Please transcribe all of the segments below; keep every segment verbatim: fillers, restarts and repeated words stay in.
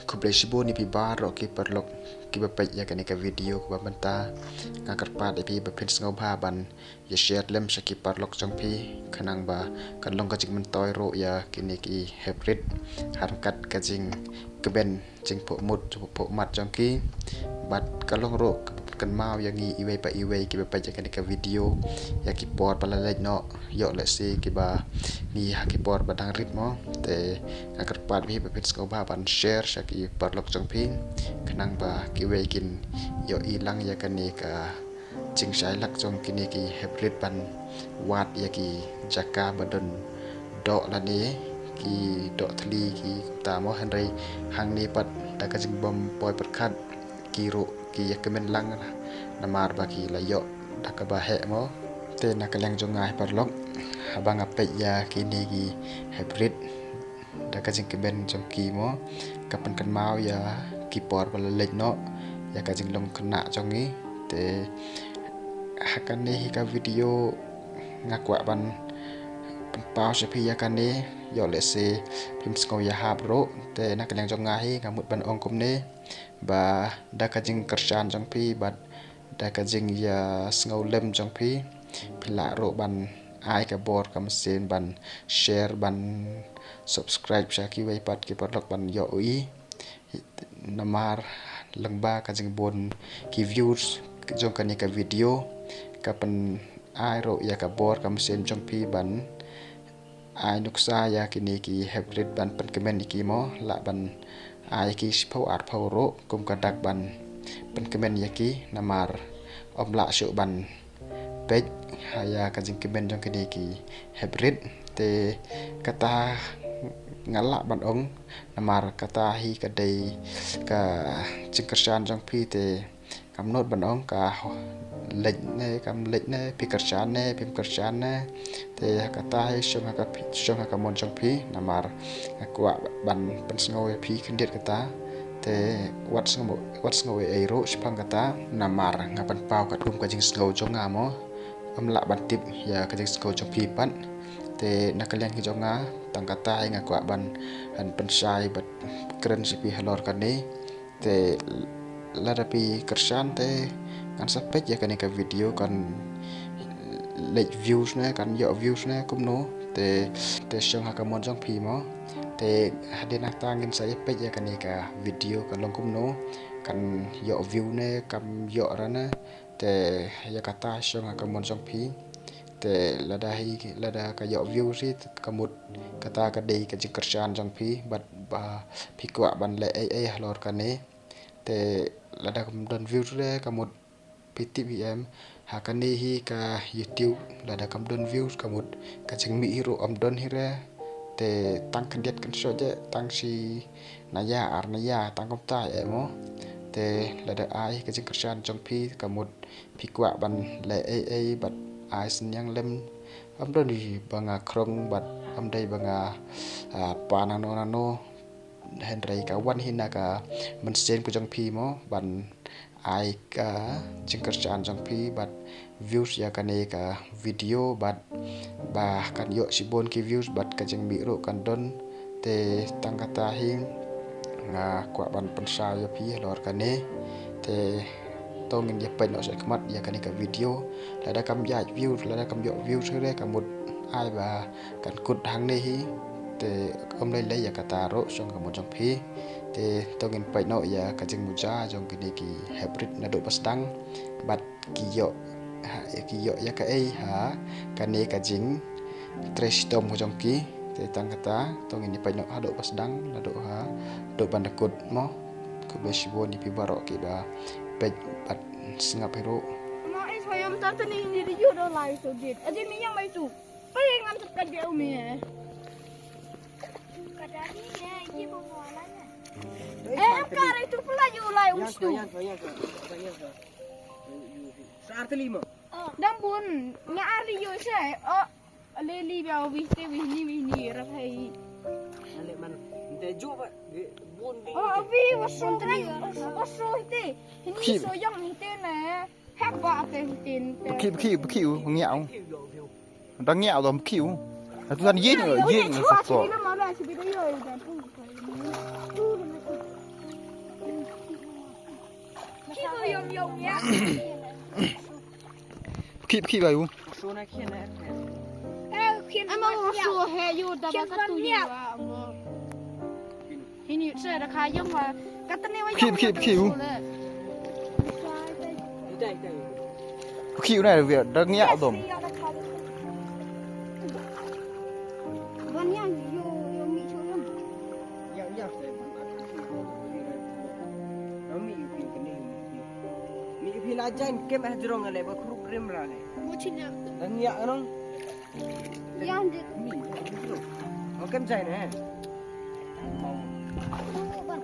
Khublei shibun ïa phi baroh ki paralok kiba peit ïa kane ka video kaba mynta. Nga kyrpad ïa phi ba phin sngewbha ban ïa share lem sha ki paralok jong phi, khnang ba kan long ka jingmyntoi ruh ïa kine ki hybrid, ha ryngkat ka jingkmen jingphohmut jingphohmat jong ki. Bad ka long ruh kaba pynkynmaw ïa ngi iwei pa iwei kiba peit ïa kane ka video, ïa ki por ba la leit noh, ïoh lehse kiba ngi ha ki por ba dang rit mo. Te nga kyrpad ïa phi ba phin sngewbha ban share sha ki paralok jong phi, khnang ba kiwei kin ïohi lang ïa kane ka jingshai lak jong kine ki hybrid ban wad ïa ki jaka ba don doh lane ki doh thli ki kumta mo. Hynrei hangne pat da ka jingbym poi pyrkhat ki ruh ki ïa kmen lang, namar ba ki la ïoh da kaba heh mo. Te na ka liang jong nga hi paralok, haba nga peit ïa kine ki hybrid, da ka jingkmen jong ki mo, ka pynkynmaw ïa ki por ba la leit noh, ïa ka jinglong khynnah jong ngi. Te ha kane hi ka video nga kwah ban pynpaw sha phi ïa kane, ïoh lehse phim sngew ïahap ruh. Te na ka liang jong nga hi nga mut ban ong kumne, ba da ka jingkyrshan jong phi bad da ka jingïasngewlem jong phi, phi lah ruh ban ai ka bor ka mynsiem ban share, ban subscribe sha kiwei pat ki paralok ban ïohi. Namar lyngba ka jingbun ki views jong kane ka video, ka pyn ai ruh ïa ka bor ka mynsiem jong phi ban ai nuksa ïa kine ki hybrid ban pynkmen ïa ki mo, lah ban ai ki shiphew arphew ruh kum ka dak ban pynkmen ïa ki, namar ym lah shuh ban peit ha ïa ka jingkmen jong kine ki hybrid. Te kata nga lah ban ong, namar kata hi ka dei ka jingkyrshan jong phi. Te kam nud ban ong ka leit ne kam leit ne, phi kyrshan ne phim kyrshan ne. Te ha kata hi shong ha ka phi, shong ha ka mon jong phi, namar nga kwah ban pynsngew ïa phi khyndiat kata. Te wat sngew, wat sngew ei ei ruh shaphang kata, namar nga pynpaw katkum ka jingsngew jong nga mo. Ym lah ban tip ïa ka jingsngew jong phi pat. Te na ka liang hi jong nga, tang kata hi nga kwah ban, ban pynshai bad kren sha phi halor kane. Te lada phi kyrshan te kan sa peit ïa kane ka video, kan leit views ne, kan ïoh views ne kumno. Te, te shong ha ka mon jong phi mo. Te hadien nangta ngin sa ïa peit ïa kane ka video kan long kumno, kan ïoh view ne kam ïoh ra ne. Te ïa kata shong ha ka mon jong phi. Te lada hi, lada ka ïoh views hi, ka mut kata ka dei ka jingkyrshan jong phi bad ba phi kwah ban leh ei ei halor kane. Te lada kam don views re, ka mut phi tip hi em, ha kane hi ka YouTube, lada kam don views ka mut ka jingmih hi ruh ym don hi re. Te tang khyndiat kynshoi je, tang shi na ïa ar na ïa, tang kumta eh mo. Te lada ai ka jingkyrshan jong phi, ka mut phi kwah ban leh ei ei bad ai synñiang lem. Ym don hi ba nga khrong bad ym dei ba nga, ah, pan nangno nangno. Hynrei ka wan hi na ka mynsiem ka jong phi mo, ban ai ka jingkyrshan jong phi bad views ïa kane ka video, bad ba kan ïoh shibun ki views bad ka jingmih ruh kan don. Te tang kata hi nga kwah ban pynshai ïa phi halor kane. Te to ngin ïa peit noh shakhmat ïa kane ka video. Lada kam ïoh views, lada kam ïoh views hi re, ka mut ai ba kan kut hangne hi. Te ym lei lei ïa kata ruh shong ka mon jong phi. Te to ngin peit noh ïa ka jingmuja jong kine ki hybrid naduh ba sdang bad ki ïoh, ha, ki ïoh ïa kaei ha kane ka jingtrei shitom ka jong ki. Te tang kata to ngin ïa peit noh haduh ba sdang, naduh ha, haduh ban da kut mo. Khublei shibun ïa phi baroh kiba peit bad sngap hi ruh. Ma, eh, sayom tata ni ni dio do lai so dit. Aje mi yang mai tu. Payeng am sekat dia umi eh. Kadang ni eh, ini bawa lana. Eh, am kare tu pula yu lai um stu. Sar te lima. Dam bun, nya ari yu se. Oh, leli ba wih te wih ni wih ni rap hai. Ale man, nte ju ba, bun di. Oh, abi wasu trai, wasu te. Ini so yang te na. Hep ba te tin te. Baki, baki, baki, ngiau. Dang ngiau dong baki. Atu dan yin, yin, so. Sibida yo dan. Pkhi, pkhi ba yu. Ama wo so he yu da ba ka tu yu. Hini se da ka yong wa ka tane wa. Pkhi, pkhi, pkhi yu. Pkhi yu na yu da ngi ya dom. Ban yang yu yu mi chu yu. Yang yang se ban. Ami yu pi kene. Mi phi la jan kem eh jrong ale ba khrup rim ra le. Mo chin ya. Dan ya rong. Yan de. Mi. Mo kem jai ne. Mo ban.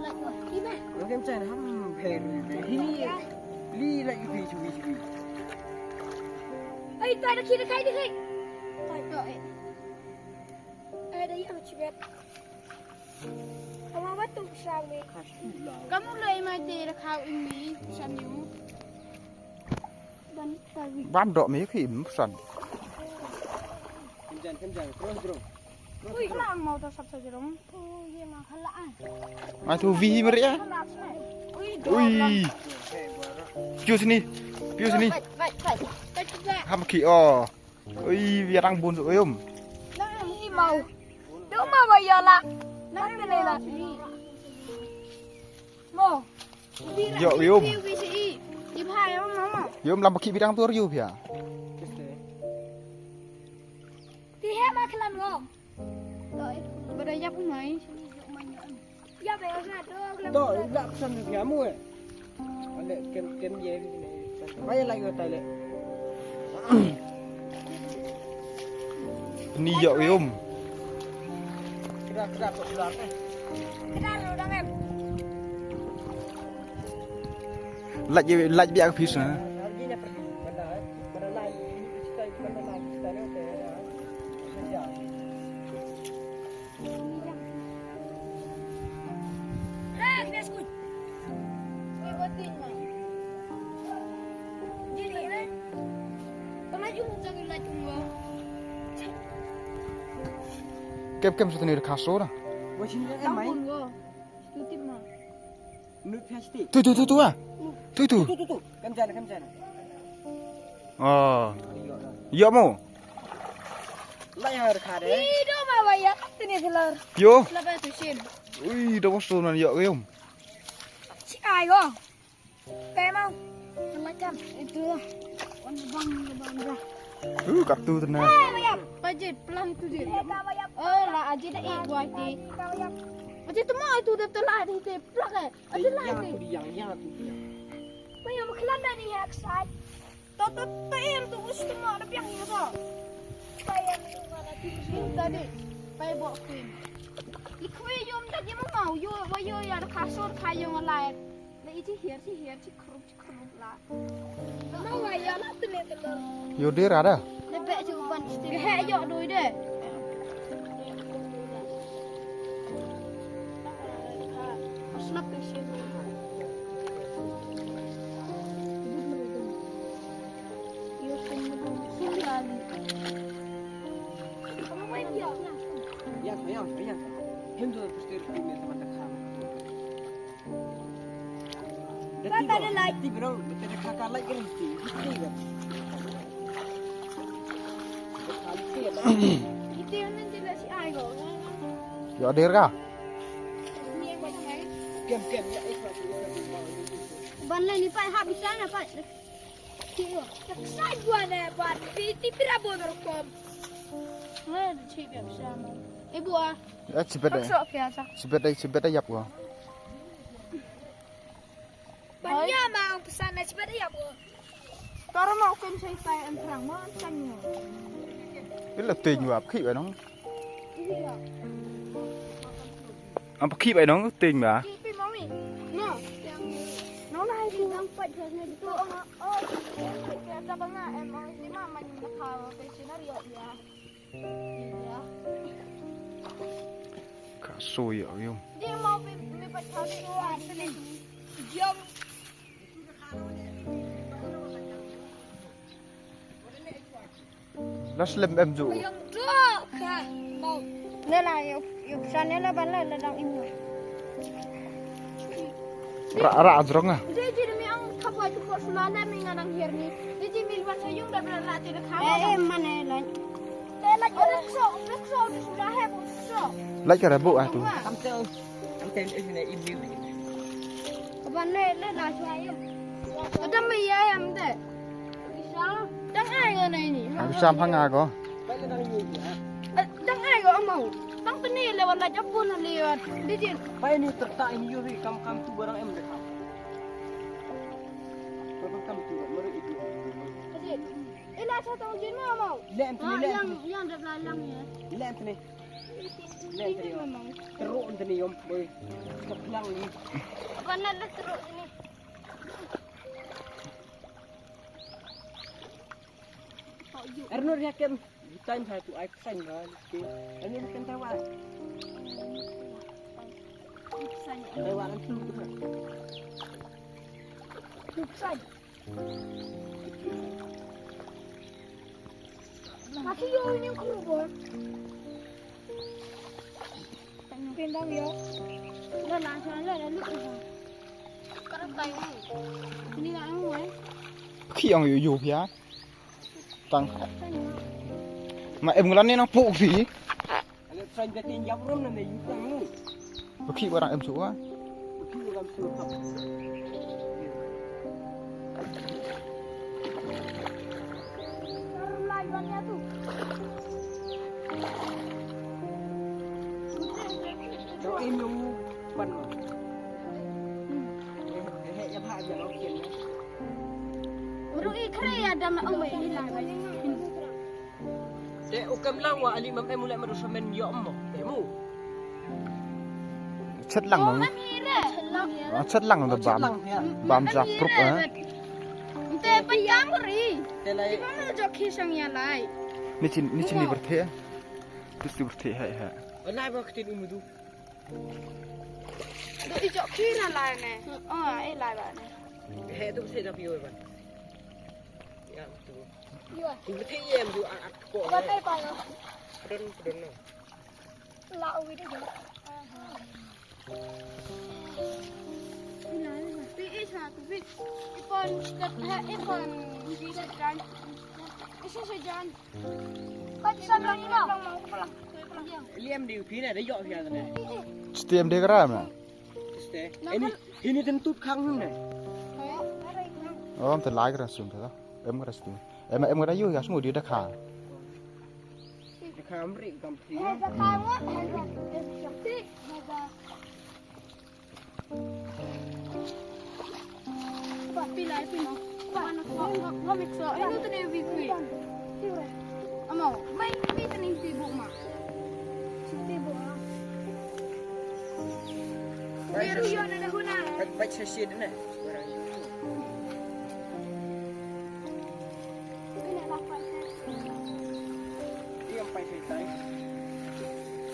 La yo. Ibe. Mo kem jai ne ham pher. Hi. Li la yu pi chui chui. Ai ta da ki da kai da kai. Ai to eh. Ai da yang chibet. Ama ba tu sa me. Kamu lai mai te da kau ini sam yu. Ban tawi. Bam dok me khi im san. Kem jan kem jan cross bro. Ui lang mau ta sap sa jerong. Tu ye ma khala ai. Ai tu vi mari ya. Ui. Ui. Pius ni. Pius ni. Bai bai bai. Ham khi oh. Ui, biar ang bun suk yum. Nang i mau. Tu mau ba ya la. Nang te le la. Mo. Yo yum. Di bha ya mama. Yum lam ki bidang tur yu pia. Ti he ma klan ngo. Ba da yap mai. To, ila pesan ke kamu eh. Ale kem kem ye ni. Mai lai ko tale. Ni yo yum. Kira kira ko kira ke. Kira lo dang em. Laj ye laj biak pis na. Hari ni pergi. Mana eh? Mana lai? Ini kita mana lai? Kita ni. Kem kem sutani da khaso da. Wajin da mai. Tu tu tu ah. Tu tu. Tu tu tu. Kam jana kam jana. Oh. Yo mo. La ya kha de. Ih do ma wa ya kat ni selar. Yo. La ba tu shin. Ui do bos tu nan yo yum. Si ai go. Pe mau. Macam itu. Wan bang bang. Uh kap tu tena. Pajit pelan tu je. Oh la aje da eh buai ti. Aje tu mau itu da telah di te plak eh. Aje la te. Yang yang tu yang. Mai ya maklan da ni ya ksai. To to to em tu us tu ma da piang ni to. Pai ya ni ma da ti ni ta de. Pai bo kuin. Li khui yom ta je ma mau yo wa yo ya da khasor kha yo ma lai. Na iti hiar si hiar si krup si krup la. Ma wa ya la tu le tu. Yo de ra da. Na be ju ban sti he yo doi de. Snap ke shi. Yo der ka? Ban lai ni pai ha bisa na pai. Ki yo. Tak sai gua na ban. Ti ti pira bo dor kom. Ha, ti pira bisa na. Ibu ah. Ya, sibet dai. Sibet dai, sibet dai yap gua. Ban ya ma ang pesan na sibet dai yap gua. Tara ma ukin sai pai an perang ma an sang yo. Ila teng yap khi ba nong. Iya. Apa ki bai nong ting ba? Ki pi mami. No. No na hai ki nang pat jas ne tu. Oh, oh. Kita banga em oh si mama ni na kau ke scenario ya. Iya. Ka so ya yum. Dia mau pi mi pat kau tu asli. Jom. La slem em ju. Ne la yo yo sa ne la ban la la dang im. Ra ra jrong ah. Tu ko sma ne mi ngan ang hiar ni. Di ji mil ba sa yung da bra la ti da kha. Eh, eh, man eh, lait. Te lait, oh, lait so, lait so, di sma he, bu so. Lait ka rabu ah tu. Kam te, kam te, eh, ne, im, im, im. Ka ban le, le, la sma yung. Adam me ya, ya, am te. Dang ai nga nai ni. Aku sam hang aku. Eh, dang ai nga amau. Dang teni lewat la japun lewat. Di jin. Pai ni terta ini yuri kam kam tu barang em dekat. Barang kam tu mari itu. Di jin. Ila sa tong jin ma amau. Le em teni, le em teni. Yang, yang dep la lang ya. Le em teni. Le em teni. Teruk em teni om boy. Keplang ni. Kena le teruk ni. Arno ria kem time ha tu ai kesan ba ke. Ani kem tawa. Tawa kan tu. Kesan. Masih yo ini kerubor. Pindang yo. Dah langsung aja dah lu. Kerap tayo. Ini nak anu eh. Khiang yu yu pia. Tang. Ma em ngulan ni nang puk si. Ale try da tin jap rum na me yu tang ni. Ba khi barang em suwa. Ba khi barang suwa. Ru i kre ya dam ong bai ni la. Te u kem lang wa ali mam em u leh ma du samen yo mo. Te mu. Chet lang. Oh, no. Mami re. Ah, chet lang da bam. Chet lang, ya. Bam ja prup, eh. Te pa yang ri. Te lai. Mama jo khi sang ya lai. Ni chin, ni chin ni berthe. Tus tu berthe hai hai. Lai ba ktin umudu. Do i jo khi na lai ne. Oh, ai lai ba ne. He tu se da piu ba. Ya tu. Yo. Tu te yem tu a a ko. Ba tai pa no. Pardon, pardon no. La wi de. Pi e sa tu pi. Ipon kat ha ipon di sa jan. Isi sa jan. Kat sa lang no. Liam di pi na de yo pi na. Stem de gram na. Stem. Ini ini tentut khang ne. Oh, te lai gra sum te. Em ka rasti. Em em ka yu ya smu di da kha. Da kha amri kam ti. Da kha wa. Ba pi lai pi no. Ba na ko ko ko mik so. Ino tene wi wi. Amo, mai mi tene ti bu ma. Ti bu ma. Bai sa shi dene.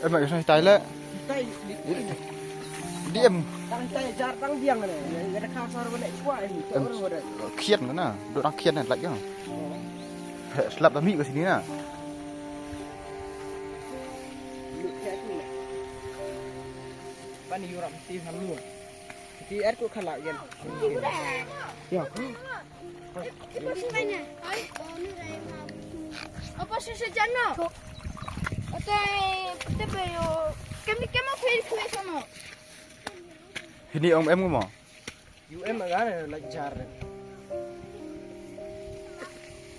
Em, em, tai le. Di em. Tang tai jar tang biang le. Ya, ya, ka sar ba le kwa ni. Em, khian na. Do dang khian na lak ya. He, slap da mi ka sini na. Pani yuram ti han lu. Ti er ko khala yen. Ya. Apa shisha jano? Ate te be yo. Kemi kemo phil phil sono. Hini om em mo? U em aga ne la jar.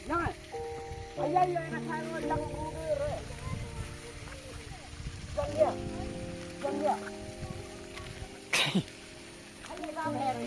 Na. Ay ay ay na khan wa lang ko re. Jang ya. Jang ya. Ay ay la her.